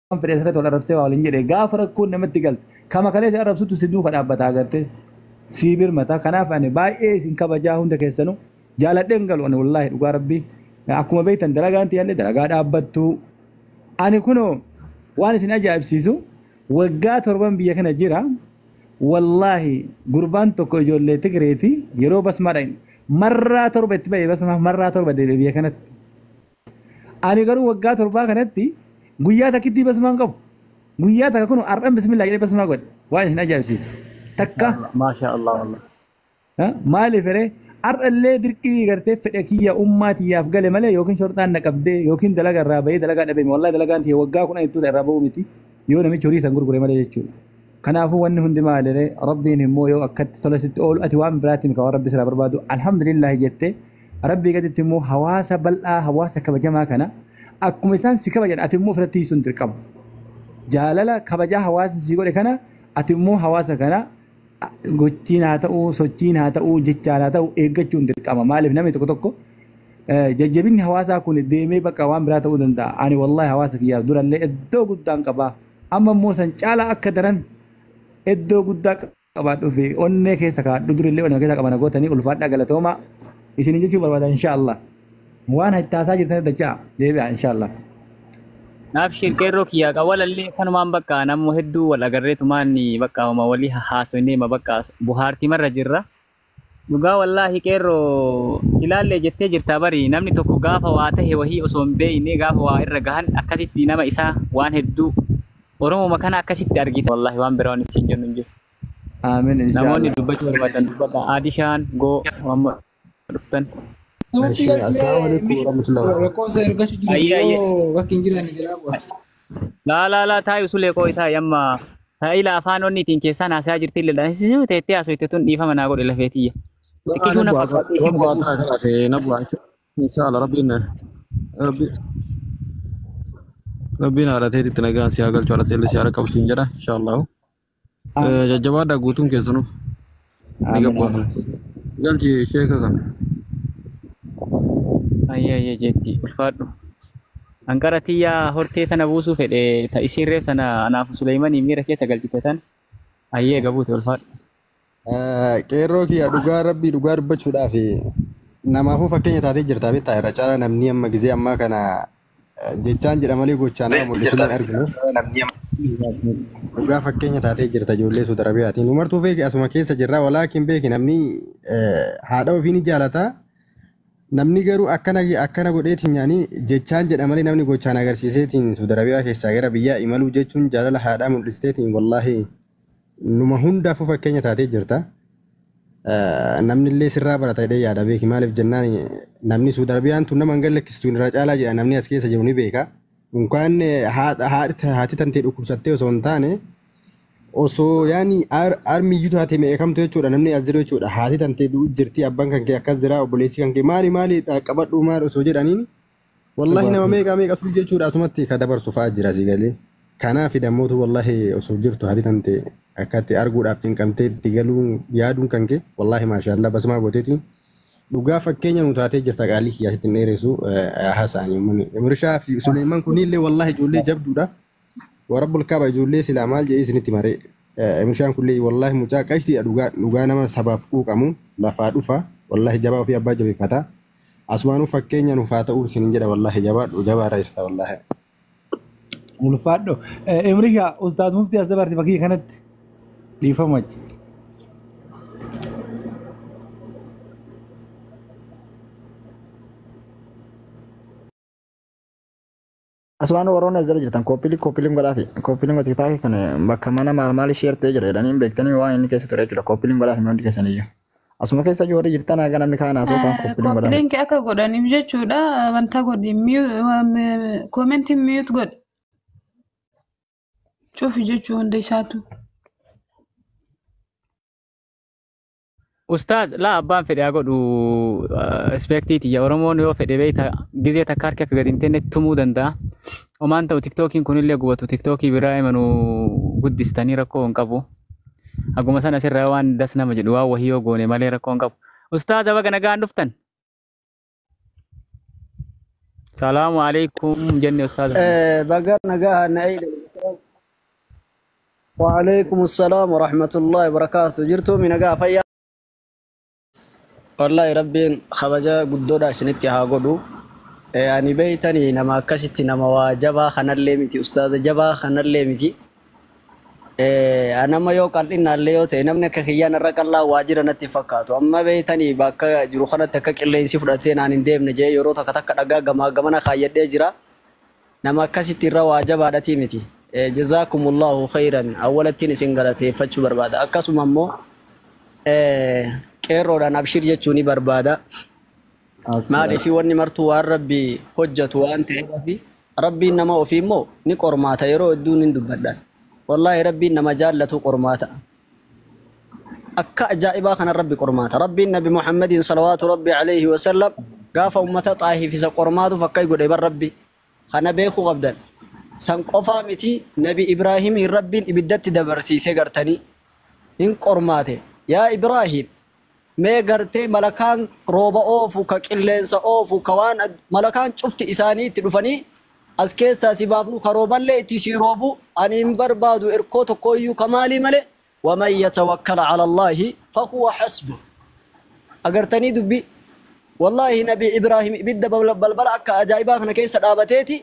Fedhe asirratti wal arrabsee waa waliin jedhe, gaafa rakkoon namatti galte kama kaleessa arrabsutu si duuka dhaabbata, agartee sii birmata. Kanaaf ani baay'ee isin kabajaa, hunda keessanuu jaaladheen galu. Ani wallaahi dhugaa rabbii akkuma beektan dalagaan tiyyaallee dalagaa dhaabbattu. Ani kunoo waan isin ajaa'ibsiisu waggaa 7 biyya kana jira. Wallaahi gurbaan tokko ijoollee Tigireeti, yeroo basmaadha marraa 7 itti ba'e, basmaa marraa 7 deebi'e biyya kanatti. Ani garuu waggaa 7 kanatti guyyaa takkittii basmaan qabu. Guyyaa takka kun har'an bismillah jedhee basmaa godhe, waan isin ajaa'ibsiisu. Takka. Maasha Allah wallah. Maaliif eree har'allee dirqii gartee fedha kiyya ummaa tiyyaaf gale malee, yookiin shorxaan na qabdee yookiin dalaga irraa bahee dalagaa dhabee, wallahi dalagaan tiyya waggaa 10 ittuu irraa bahuu miti yoo namichi horii san gurgure malee jechuudha. Kanaafuu wanni hundi maaliree, rabbiin immoo yoo akkatti tola sitti oolu, ati waan biraatiin kan waan rabbi sirraa barbaadu alhamdulillahi jettee, rabbii gaditti immoo hawaasa bal'aa, hawaasa kabajamaa kana akkuma isaan si kabajan ati immoo ofirratti hiisuun dirqama. Jaalala kabajaa hawaasni si godhe kana ati immoo hawaasa kana gochiin haa ta'uu, sochiin haa ta'uu, jechaan haa ta'uu eeggachuun dirqama. Maaliif namni tokko tokko jajjabinni hawaasaa kun deemee bakka waan biraa ta'uu danda'a. Ani wallahi hawaasa kiyyaaf durallee iddoo guddaan qabaa. Amma immoo san caalaa akka daran iddoo guddaa qabaadhuu fi onnee keessa kaa'adhu, durillee onnee keessa qabana gootanii ulfaadhaa, galatoomaa isin jechuu barbaada inshaallah. Waan hattaasaa jirtan dachaa deebi'a inshaallah. Naaf shirqeerroo kiyyaa qawalallee kanumaan bakka namuu hedduu wal agarreetumaan bakka homa walii haasofnee ma bakka buhaartii marra jirra. Dhugaa wallaahi qeerroo silaallee jettee jirtaa bari, namni tokko gaafa waa tahe wahii osoo hin beekne gaafa waa irra gahan akkasitti nama isaa waan hedduu Oromoma kana akkasitti argita, wallaahi waan biraa waan isin jennu hin jiru. Aamin. Namoonni Inshaallah. Dubbachuu barbaadan dubbadha. Aadishaan goo amma dhuftan. Namatti Assalamu alaikum warahmatullahi wabarakatuh. Lakkoofsa ergachuu jiru Ayyee ayyee. yoo bakki hin jiran jira bu'a. Laa laa laa, taayu sulee koo isaa yamma taa'ila afaan onni ittiin keessaan haasaa jirti illee sisuu teettee haasofte tun dhiifama naa godhe lafeetiyya. Sikkishuu na fakkaatu ishee Nabu'a ta'a kana se nabu'a inshallah rabbiin haadha teetitti nagaan si haa galchu, haadha teellee si haa qabu siin jedha inshallah. Jajjabaadha guutuun keessanuu ni Aamin gabbu'a aamin. kana. Galchi sheeka kana. Ayyee ayyee jetti ulfaadhu. Anqara tiyyaa hortee tana buusuu fedhe ta isiin reef tana anaafu Suleemanii miira keessa galchite tan ayyee gabuute ulfaadhu. Qeerroo kiyya, dhugaa rabbii dhugaa dubbachuudhaaf namaafuu fakkeenya taatee jirta beektaa. Irra caalaa namni amma gizee ammaa kana jechaan jedha malee gochaan nama mul'isu hin arginu. Dhugaa fakkeenya taatee jirta ijoollee Suudi Arabiyaatiin. Umartuu feeki asuma keessa jirra, walaakin beeki namni haadha ofii ni jaalata. Namni garuu akkana akkana godheetiin nyaanii jechaan jedha malee namni gochaan agarsiiseetiin Suudi Arabiyaa keessaa gara biyyaa imaluu jechuun jaalala haadhaa mul'isteetiin wallaahi numa hundaafuu fakkeenya taatee jirta. Namni illee sirraa barata jedhee yaada beeki, maaliif jennaan namni Suudi Arabiyaan tun nama hin gallakkistu irra caalaa jedha, namni as keessa jiru ni beeka. Unkaan haati tantee dhukkubsattee osoo hin taane, osoo yaani armiyyuu taate meeqamtu jechuudha namni as jiru jechuudha, haati tantee du'u jirti, abbaan kan kee akkas jira, obboleessi kan kee maali maali qabadhu maali osoo jedhaniin, wallahi nama meeqa meeqatu jechuudha asumatti ka dabarsu fa'aa jira si galee. Kanaaf dammootu wallahi osoo jirtu haati tantee akkatti arguudhaaf cinqamtee itti galuu yaaduun kan kee wallahi maashaallah basmaa gooteetiin dhugaa fakkeenya nu taatee jirta. Qaalii kiyyaa sitti hin dheeressu haasa'anii uummanni. Mirshaa fi Suleeman kunillee wallahi ijoollee jabduudha. Warabbul kaaba ijoollee silaa maal jedhee isinitti maree. Meeshaan kullee wallahi mucaa qashtiidha, dhugaa dhugaa nama sabaaf quuqamu lafaa dhufa, wallahi jabaa ofii abbaa jabeeffata. Asumaanuu fakkeenya nuuf haa ta'uu isinin jedha, wallahi jabaadhu, jabaarra jirta wallahi. Ulfaadhu. Imrisha Ustaaz Muftii as dabarti bakkii kanatti dhiifama achi. Asumaan warroonni as jala jirtan copy link godhaafi. Copy link TikTokii kun bakka mana maal maal ishee ta'ee jira jedhanii hin beektanii waan inni keessa ture jechuudha. Copy link godhaafi hundi keessan iyyuu. Asuma keessa iyyuu warri jirtan haga namni kaan haasoo kan copy link godhaafi. Copy link akka godhaniif jechuudha. Wanta godhi, commentii mute godhi. Cufi jechuu hunda isaatu. Ustaaz laa abbaan fedhe haa godhu, respectii tiyya, Oromoon yoo fedhe beeyta gizee takka harki akka gadi hin tenne tumuu danda'a. Homaan ta'u TikTokiin kunillee gubatu, TikTokii biraa himanu guddistanii rakkoo hin qabu. Haguma sana asirraa waan das nama jedhu waan wahii yoo goone malee rakkoo hin qabu. Ustaaza, baga nagaan dhuftan. Salaamu alaikum jenne ustaaza. Baga nagaa na eegale. وعليكم السلام ورحمة الله وبركاته. جرتو من فيا والله ربين خبجا قدودا سنتي ها قدو. يعني بيتني نما كستي نما واجبا خنا متي أستاذ جبا خنا متي. أنا ما يو قال إن اللي يو تينم نكخيان الرك الله واجر نتفكاتو. أما بيتني باك جروخنا تكك اللي ينسفرتين عن ندم نجي يورو تكتك دقا جما جمنا خايد جرا نما كستي الروا جبا دتيمتي. جزاكم الله خيرا. أولا تين سنغلتي فتشو بربادا أكاسو مامو qeerroodhaan abshir jechuun ni barbaada. Maaliif wanni martuu waan rabbi hojjetu waan ta'eef rabbiin nama ofii immoo ni qormaata yeroo hedduu ni dubbadha. Wallaahi rabbiin nama jaallatu qormaata. Akka ajaa'ibaa kana rabbi qormaata. Rabbiin Nabi Muhammadiin salawaatu rabbi alayhi wa sallam gaafa uummata xaahiif isa qormaatuuf akka godhe bar rabbi kana beekuu qabdan. San qofaa miti Nabi Ibraahimiin rabbiin ibiddatti dabarsiisee gartanii hin qormaate. Yaa Ibraahim mee gartee malakaan rooba oofu ka qilleensa oofu ka waan malakaan cufti isaanii itti dhufanii as keessaa si baafnu ka rooballee itti si roobu ani hin barbaadu erkoo tokkoyyuu ka maalii malee waman yatawakkala cala allaahi fahuwa xasbu. Agartanii dubbi wallaahi Nabi Ibraahim ibidda balbala akka ajaa'ibaa kana keessa dhaabateeti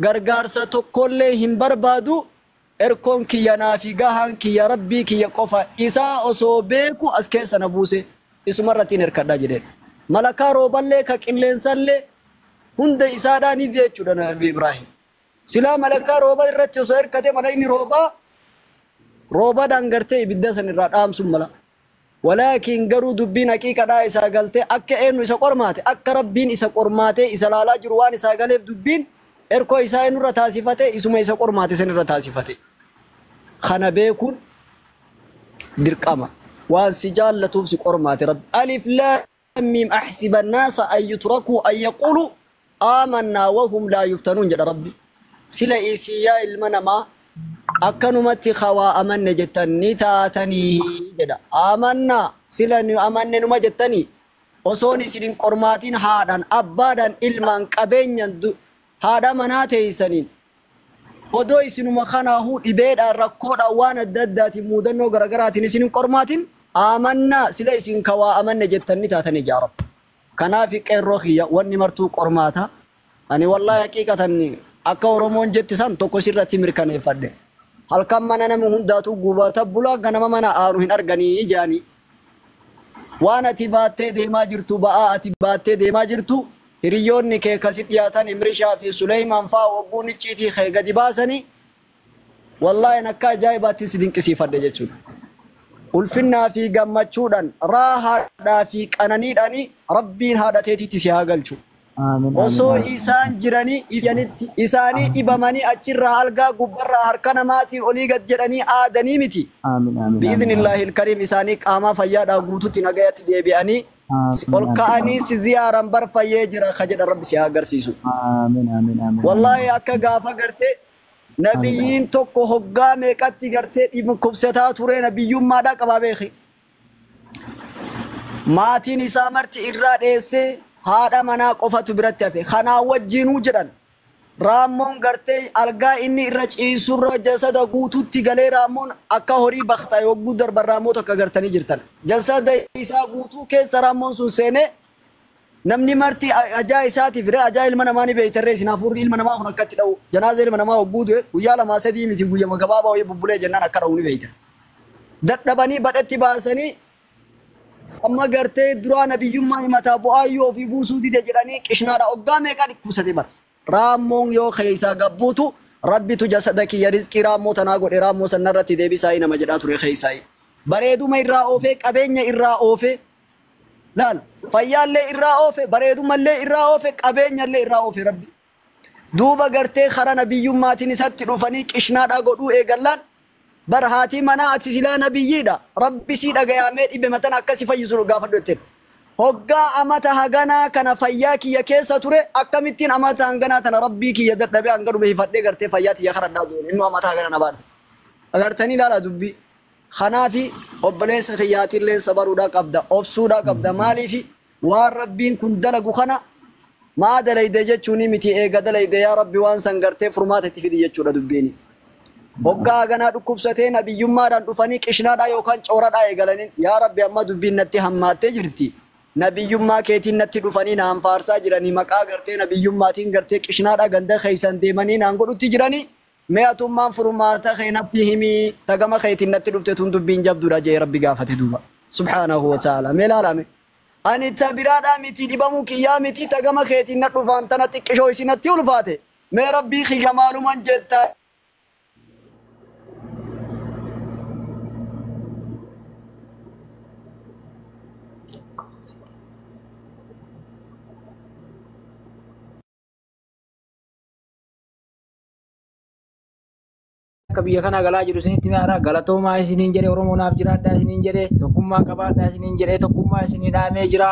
gargaarsa tokkollee hin barbaadu erkoon kiyya naafi gahaan kiyya rabbii kiyya qofa isaa osoo beeku as keessa na buuse isumarrattiin hirkadhaa jedheen. Malakaa rooballee ka qilleensallee hunda isaadhaan ni jechuudha Nabi Ibraahim. Silaa malakaa rooba irratti osoo hirkate mala inni roobaa roobaadhaan gartee ibidda san irraa dhaamsuun mala. Walaakin garuu dubbiin haqiiqadhaa isaa galtee akka eenyu isa qormaate akka rabbiin isa qormaatee isa laalaa jiru waan isaa galeef dubbiin erkoo isaa eenyurra taasifate isuma isa qormaate sanirra taasifate. Kana beekuun dirqama. Waan si jaallatuuf si qormaate rabbi. Alif laam miim ahsiba annaasa an yutrakuu an yaqulu aamannaa wahum laa yuftanuun jedha rabbi. Sila isii yaa ilma namaa akkanumatti hawaa amanne jettan ni taatanii jedha. Aamannaa sila nu amanne numa jettanii osoon isin hin qormaatiin haadhaan abbaadhaan ilmaan qabeenyan haadha manaa teeysaniin odoo isinuma kanaahuu dhibeedhaan rakkoodhaan waan adda addaatiin muudannoo garaagaraatiin isin hin qormaatin aamannaa sila isin kawaa amanne jettanii taatanii ijaa rabbi. Kanaaf qeerroo kiyya wanni martuu qormaata. Ani wallaahi haqiiqatan akka Oromoon jetti san tokko sirratti mirkaneeffadhe. Halkan mana nama hundaatu gubata bulaa ganama mana aaru hin arganii ijaanii. Waan ati baattee deemaa jirtu ba'aa ati baattee deemaa jirtu hiriyoonni kee kasi dhiyaatan Imrishaa fi Suleymaan fa'aa wagguun icciitii kee gadi baasanii wallaahi akka ajaa'ibaatti si dinqisiifadhe jechuudha. Ulfinnaa fi gammachuudhaan raahaadhaa fi qananiidhaan rabbiin haadha teetiitti si haa galchu. Osoo isaan jiranii isaanii dhibamanii achirraa algaa gubbarraa harka namaatiin olii gad jedhanii aadanii miti. Biidhnillaahi ilkariim isaanii qaamaa fayyaadhaa guututti nagayatti deebi'anii ol ka'anii si ziyaaran bar fayyee jira ka jedhan rabbi si haa agarsiisu. Wallaahi akka gaafa gartee nabiyyiin tokko hoggaa meeqatti gartee dhukkubsataa ture nabiyyummaadhaa qabaa beeki. Maatiin isaa marti irraa dheessee haadha manaa qofatu biratti hafe. Kanaa wajjinuu jedhan raammoon gartee algaa inni irra ciisurra jasada guututti galee raammoon akka horii baktaa yogguu darban raammoo tokko gartanii jirtan. Jasada isaa guutuu keessa raammoon sun seenee namni marti ajaa isaatiif ajaa ilma namaa ni beeytarree isin hafuurri ilma namaa kun akkatti dha'u. Janaaza ilma namaa hogguu du'e guyyaa lamaa sadii miti guyyama gabaabaa wayii bubbulee jennaan akka dha'u ni beeyta. Dadhabanii badhatti baasanii amma gartee duraa nabiyyummaa himataa bu'aayyoo ofii buusuu dide jedhanii qishnaadha hoggaa meeqaa dhukkubsate bara. Raammoon yoo keessaa gabbuutu rabbitu jasada kiyya rizqii raammoo tanaa godhe raammoo sanarratti deebisaa nama jedhaa ture keessaa. Bareeduma irraa oofee qabeenya irraa oofee laal fayyaallee irraa oofe bareedumallee irraa oofe qabeenyallee irraa oofe rabbi. Duuba gartee karaa nabiyyummaatiin isatti dhufanii qishnaadhaa godhuu eegallaan bar haatii manaa ati silaa nabiyyiidha rabbi sii dhagayaamee dhibe matan akkasi fayyisu gaafadhu jetteen. Hoggaa amata haganaa kana fayyaa kiyya keessa ture akkamittiin amata hanganaa tana rabbii kiyya dadhabee hanga dhume hifadhee gartee fayyaa tiyya karadhaa jiru innuu amata hagana na baadha. Agartanii ilaala dubbii. Kanaafi obboleessa kiyyaatillee sabaruudhaa qabda obsuudhaa qabda maaliifi waan rabbiin kun dalagu kana maa dalayde jechuun miti eega dalayde yaa rabbi waan san gartee furmaata itti fidi jechuudha dubbiini. Hoggaa ganaa dhukkubsatee nabiyyummaadhaan dhufanii qishnaadhaa yookaan cooradhaa eegalaniin yaa Rabbi amma dubbiin natti hammaattee jirti. Nabiyyummaa keetiin natti dhufanii naan faarsaa jiranii maqaa gartee nabiyyummaatiin gartee qishnaadhaa ganda keeysan deemanii naan godhutti jiranii. Mee atummaan furmaata kee natti himii tagama keetiin natti dhufte tun dubbiin jabduudha jee Rabbi gaafate duuba. Subhaanahu wa ta'ala. Mee laalame. Ani ta biraadhaa miti dhibamuu kiyyaa miti tagama keetiin na dhufaan tana xiqqishoo isinatti ulfaate. Mee Rabbii kiyya maaluman jetta. Akka biyya kana galaa jiru isinitti mi'aara galatoomaa isiniin jedhe Oromoo naaf jiraadhaa isiniin jedhe tokkummaa qabaadhaa isiniin jedhe tokkummaa isinii dhaamee jira.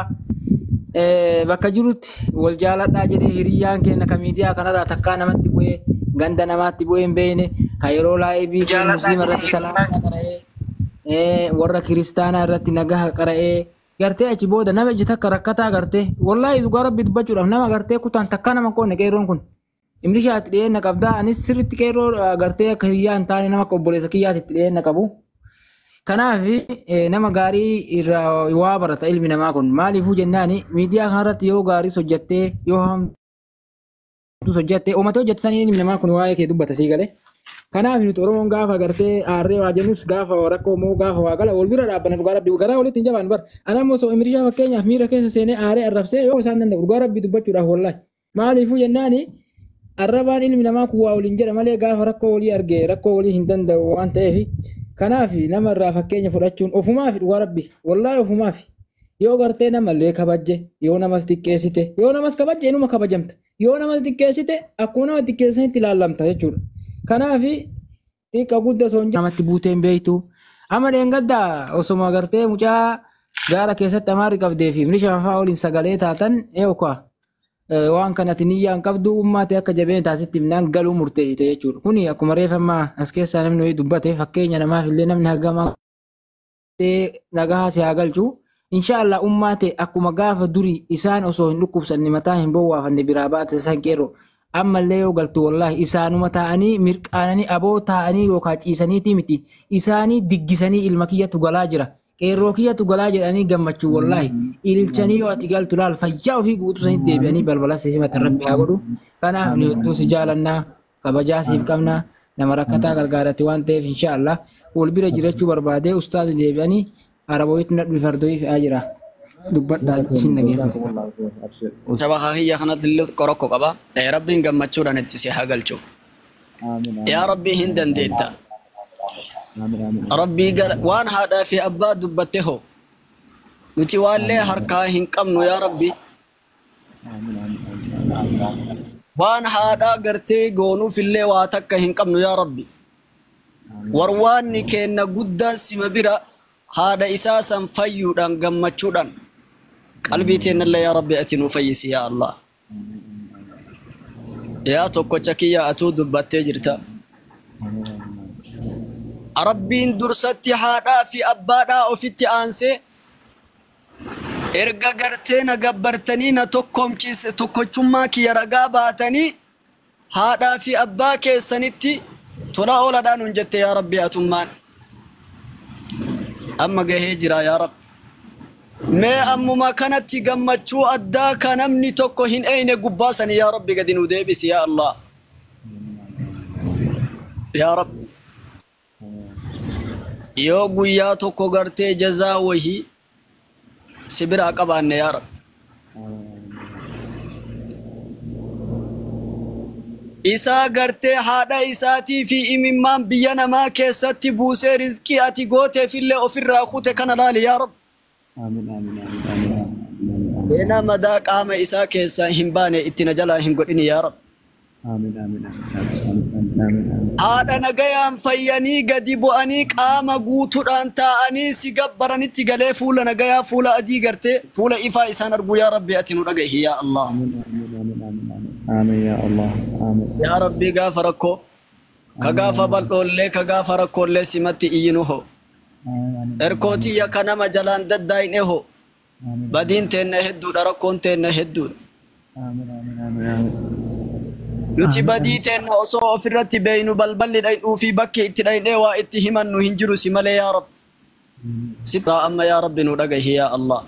Bakka jirutti wal jaaladhaa jedhee hiriyyaan keenya ka miidiyaa kanarraa takkaa namatti bu'ee ganda namaatti bu'ee hin beekne ka yeroo laayivii seen musliima irratti salaama qara'ee warra kiristaanaa irratti nagaha qara'ee gartee achi booda nama iji takka rakkataa gartee wallaahi dhugaa rabbi dubbachuudhaaf nama gartee kutaan takkaa nama qoonne qeerroon kun. Imrishaatti dhiyeenya qabdaa anis sirriitti qeerroo gartee akka hiriyaa hin taane nama akka obboleessa kiyyaatti itti dhiyeenya qabu. Kanaaf nama gaarii irraa waa barata ilmi namaa kun maaliifuu jennaani miidiyaa kanarratti yoo gaariis hojjattee yoo hamtuus hojjattee uummata hojjatte sanii ilmi namaa kun waa'ee kee dubbata sii galee. Kanaaf nuti Oromoon gaafa gartee aarree waa jennus gaafa rakkoo moo gaafa waa gala wal bira dhaabbanna dhugaa rabbi garaa walitti hin jabaan bar. Ana immoo osoo Imrishaa fakkeenyaaf miira keessa seenee aaree arrabsee yoo isaan danda'u dhugaa rabbi dubbachuudhaaf wallaahi. Maaliifuu jennaani arrabaan ilmi namaa kun waa waliin jedha malee gaafa rakkoo walii arge rakkoo walii hin danda'u waan ta'eef kanaaf nama irraa fakkeenya fudhachuun ofumaaf dhugaa rabbi wallaahi ofumaaf yoo gartee namallee kabajje yoo namas xiqqeessite yoo namas kabajje inuma kabajamta yoo namas xiqqeessite akkuma nama xiqqeessanitti ilaallamta jechuudha. Kanaaf xiqqa guddaa osoo hin namatti buuteen beektu amma dheengaddaa osuma gartee mucaa gaara keessatti amaarri qabdee fi milishaan fa'aa waliin sagalee taatan eeyokaa. Waan kanatti niyyaan qabdu ummaate akka jabeenya taasitti himnaan galuu murteessite jechuudha. Kuni akkuma reefa ammaa as keessaa namni wayii dubbate fakkeenya namaaf illee namni hagamaa nagaa si haa galchu. Inshaallah ummaate akkuma gaafa durii isaan osoo hin dhukkubsanne mataa hin bowwaafanne biraa baate san qeerroo ammallee yoo galtu wallaahi isaanuma taa'anii mirqaananii aboo taa'anii yookaan ciisaniiti miti isaanii diggisanii ilma kiyyatu galaa jira. Qeerroo kiyyatu galaa jedhanii gammachuu wallaahi ililchanii yoo ati galtu laal fayyaa ofii guutuu sanitti deebi'anii balbala simatan rabbi haa godhu. Kanaaf nu hedduu si jaalannaa kabajaa siif qabnaa nama rakkataa gargaarate waan ta'eef inshaallah wal bira jiraachuu barbaadee ustaazi deebi'anii araboyitti nadhu fardoyi fe'aa jira. Dubbadhaa isin dhageeffatu. Shabaha kiyya kanatti illee qorokko qaba. Rabbiin gammachuudhaan itti si haa galchu. Yaa Rabbi hin dandeetta. Rabbii waan haadhaa fi abbaa dubbatte hoo nuti waallee harkaa hin qabnu yaa Rabbi. Waan haadhaa gartee goonuufillee waa takka hin qabnu yaa Rabbi. Warwaanni keenna guddaan sima bira haadha isaa san fayyuudhaan gammachuudhaan qalbii teennallee yaa Rabbi ati nu fayyisi yaa Allah. Yaa tokkocha kiyya atuu dubbattee jirta. Rabbiin dursatti haadhaa fi abbaadhaa ofitti aansee erga gartee na gabbartanii na tokkomchiise tokkochummaa kiyya ragaa baatanii haadhaa fi abbaa keessanitti tola oolaadhaan nun jette yaa Rabbi atummaan. Amma gahee jira yaa Rabbi. Mee ammuma kanatti gammachuu addaa ka namni tokko hin eeyne gubbaa sanii yaa Rabbi gadi nu deebisi yaa Allah. Yaa Rabbi. Yoo guyyaa tokko gartee jazaa wahii si biraa qabaanne yaa Rabbi. Isaa gartee haadha isaatii fi imimmaan biyya namaa keessatti buusee rizqii ati gooteefillee ofirraa kute kana laali yaa Rabbi. Seenaa madaa qaama isaa keessaa hin baane itti na jalaa hin godhini yaa Rabbi. Haadha nagayaan fayyanii gadi bu'anii qaama guutuudhaan taa'anii si gabbaranitti galee fuula nagayaa fuula adii gartee fuula ifaa isaan argu yaa Rabbi ati nu dhagahi yaa Allah. Amiin yaa Allah. Amiin. Yaa Rabbi gaafa rakkoo ka gaafa bal'oollee ka gaafa rakkoollee simatti iyyinu hoo. Erkootiyya ka nama jalaan daddaa'ine hoo. Badiin teenna hedduudha rakkoon teenna hedduudha. Amiin amiin amiin amiin. Nuti badii teenna osoo ofirratti beeynu balballi dhaynuu fi bakki itti dhaynee waa itti himannu hin jiru si malee yaa Rabbi. Sirraa amma yaa Rabbi nu dhagahi yaa Allah.